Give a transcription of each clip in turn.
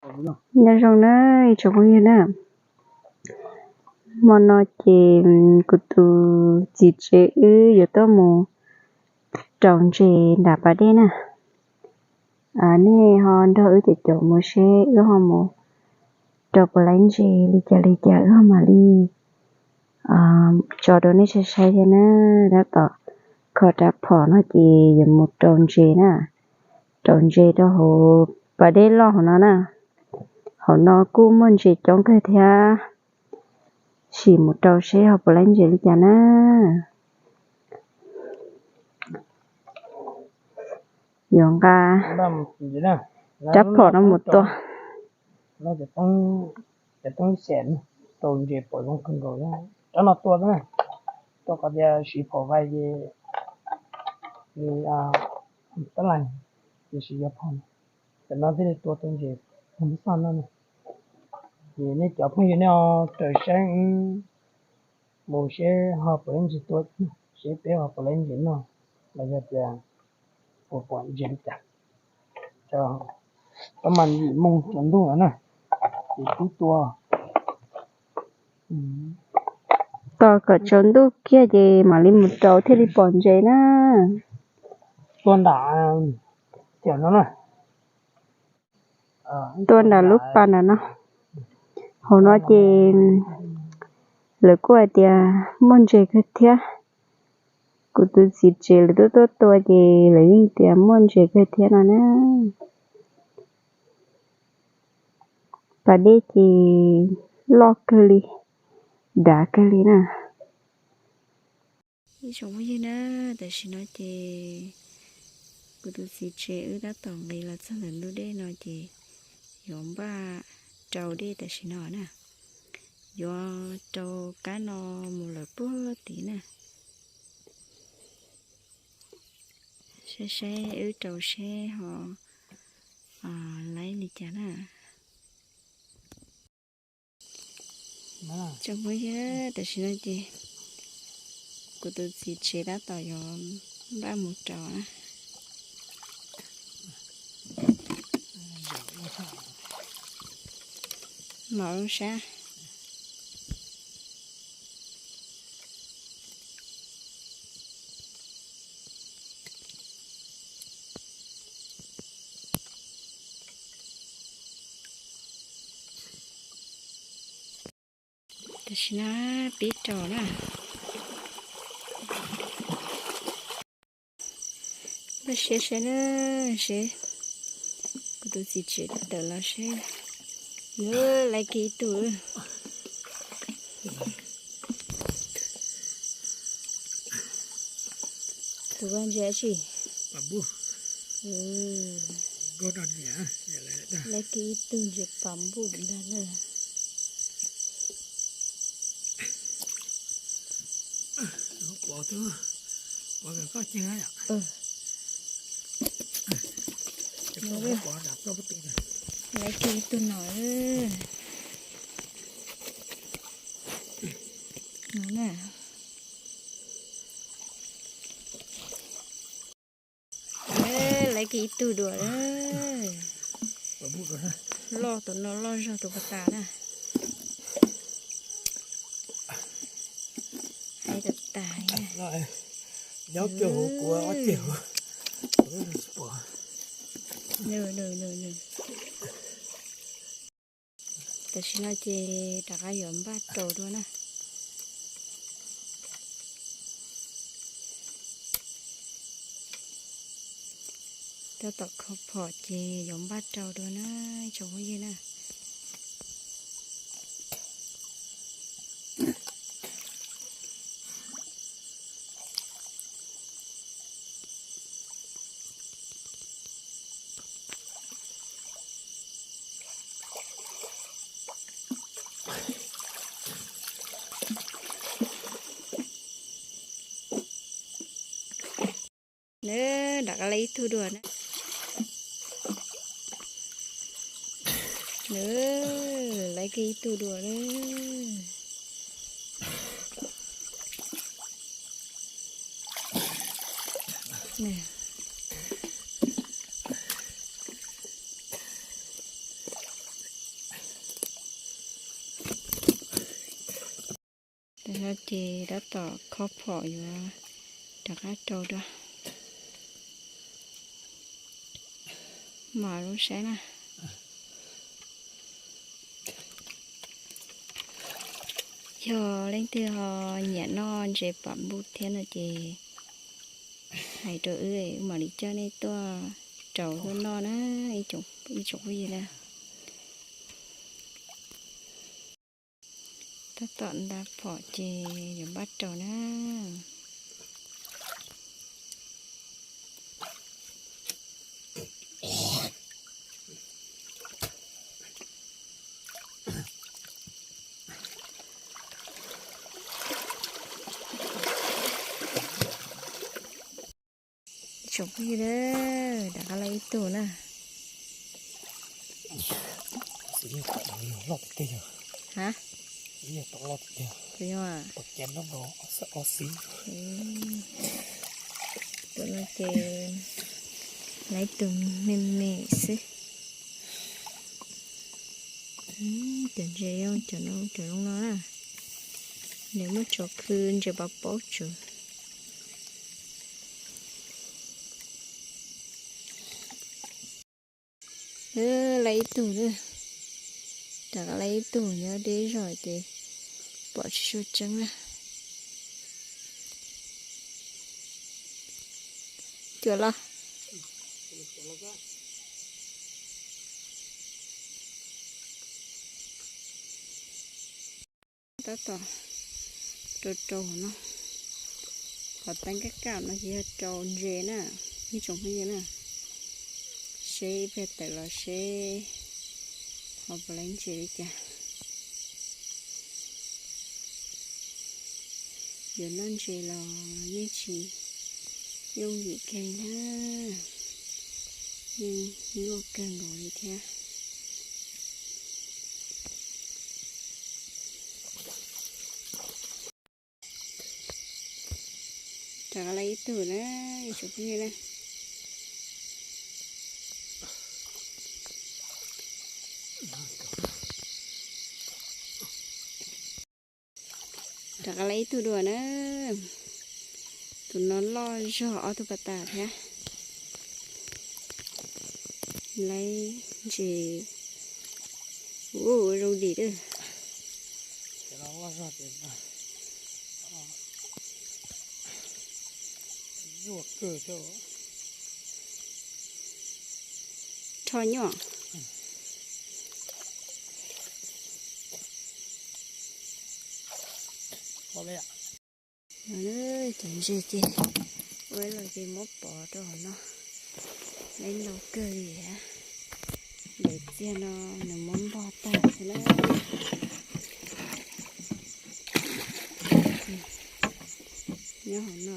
Nyob zoo na ib tsoom phooj ywg na, hmo no ces kuv tus txiv tsev wb yuav tuaj mus rau ntses nram pas dej na. Nej ho nrog wb caum caum mus seb wb ho mus rau puas laib ntses li cas li cas wb ho mam li tso rau nej saib saib thiab na. Tab tom kho rab phom no ces yuav mus rau ntses na, rau ntses rau hauv pas dej loj hauv no na. Hauv no kuj muaj ntses coob kawg thiab, sim mus rau seb ho puas laib ntses li cas na. Yuav nqa rab phom no mus tua. Cov toob xyam rau ntses pom zoo kawg nkaus, rab no tua na, tua qhov tias siv phom vais ces nws tab lais, tiam sis yog phom, cov no thiaj li tua tau ntses tag nrho no. Ces nej cov phooj ywg nej ho raws saib mus seb ho puas laib ntses tua, seb peb ho puas laib ntses noj, los yog tias puas pom ntses li cas. Tab mas yim moo tsaus ntuj no na, ces twb tua, tos kom tsaus ntuj kiag ces mam li mus rau thiaj li pom ntses na. Tua nram, tiam no na, tua nram lub pas nram no. Hauv no ces lawv kuj hais tias muaj ntses kawg thiab. Kuv tus txiv tsev lawv tuaj tuaj tua ces lawv yeej tias muaj ntses kawg thiab no na. Pas dej ces loj kawg li, dav kawg li na. Ib tsoom phooj ywg na, tam sim no ces kuv tus txiv tsev wb tab tom nqis los txog ntawm ntug dej no ces yuav npaj rau dej tam sim no na. Yuav rau kab no mus lawm puag tid na. Saib saib wb rau seb ho laib li cas na. Tsoom phooj ywg, tam sim no ces kuv tus txiv tsev tab tom yuav npaj mus rau na. Mov zoo sab. Tam sim no pib rau na. Npaj siab seb na, seb kuv tus txiv tsev tawm los seb. Laib kiag ib tug. Tus vaj ntses dab tsi? Laib kiag ib tug ntses pas npuj ntag na. Laib kiag ib tug no. No na. Laib kiag ib tug dua. Loj, tus no loj zog tus pas tas na. Hais tas tas. Nyob kiag hauv kuv ob ceg. Tam sim no ces rov qab yuav npaj rau dua na. Tab tom kho phom ces yuav npaj rau dua na, tsoom phooj ywg na. Nws rov qab laib ib tug dua na. Nws laib kiag ib tug dua na. No ces tab tom khob phom yuav rov qab rau dua. Mam lub saib na. Yog leej twg ho nyiam noj ntses pam npuj thiab no ces hais rau wb, wb mam li coj nej tuaj rau tuaj noj na, ib tsoom phooj ywg na. Tab tom nta phom ces yuav npaj rau na. Tsoom phooj ywg, rov qab los ib tug na. Ha? Tus no ces lawv tus me me xwb. Cov ntses cov no, cov zoo no na, nws muab tso khw ntses pov paub tsawv. Lawv ib tug, rov qab lawv ib tug nyob deb zog ces pom tsis tshua tseeb na. Cuam los. Tab tom rau rau no, qhov teeb kaj kaj no ces yog rau ntses na, ib tsoom phooj ywg na. Seb ib pliag tawm los seb ho puas laiv ntses li cas. Yuav noj ntses los yeej tsis yooj yim kiag na, yeej nyuaj kawg nkaus li thiab. Rov qab lawv ib tug na, ib tsoom phooj ywg na. Rov qab lawv ib tug dua na. Tus no loj zog ob tug pas tas thiab. Laiv ntses, ua zoo dim lawm. Rho nyuaj. Cov ntses ces ua los ces muab pov rau hauv no, laiv ntau kawg li. Daim txiag no nws muab npog tag thiab na. Nyob hauv no.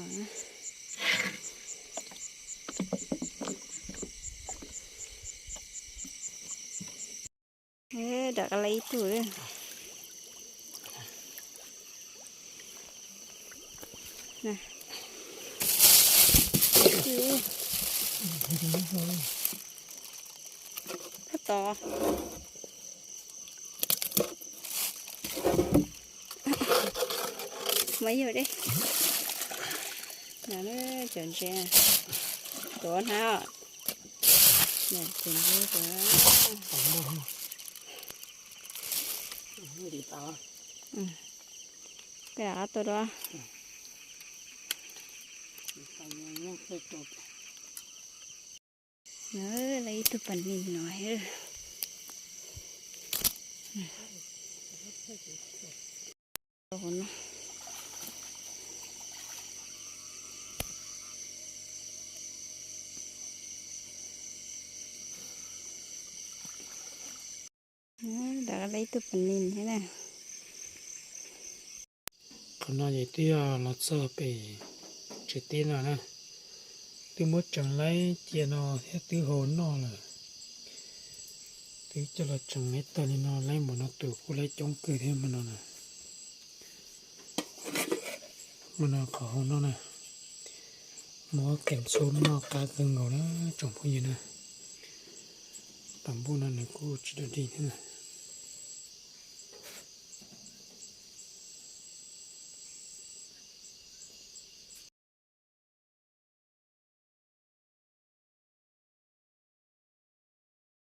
Rov qab lawv ib tug. Tab tom muab yug deb. Cov ntses tuav hnab. Cov ntses tuav. Peb rov qab tuaj dua. Lawv ib tug pas nis no. Rov qab lawv ib tug pas nis thiab na. Qhov no ces twb yog los txog pem tsev teb no na. Twb muab tseev laib cia no thiab twb hau noj lawm. Twb coj los tseev laib tag li no, laib npaum no tus kuj laib coob kawg thiab hmo no na. Hmo no qhov hau noj na, muab qees txhub noj qab kawg nkaus na tsoom phooj ywg na. Pas npuj no nws kuj tsis dog dig thiab na.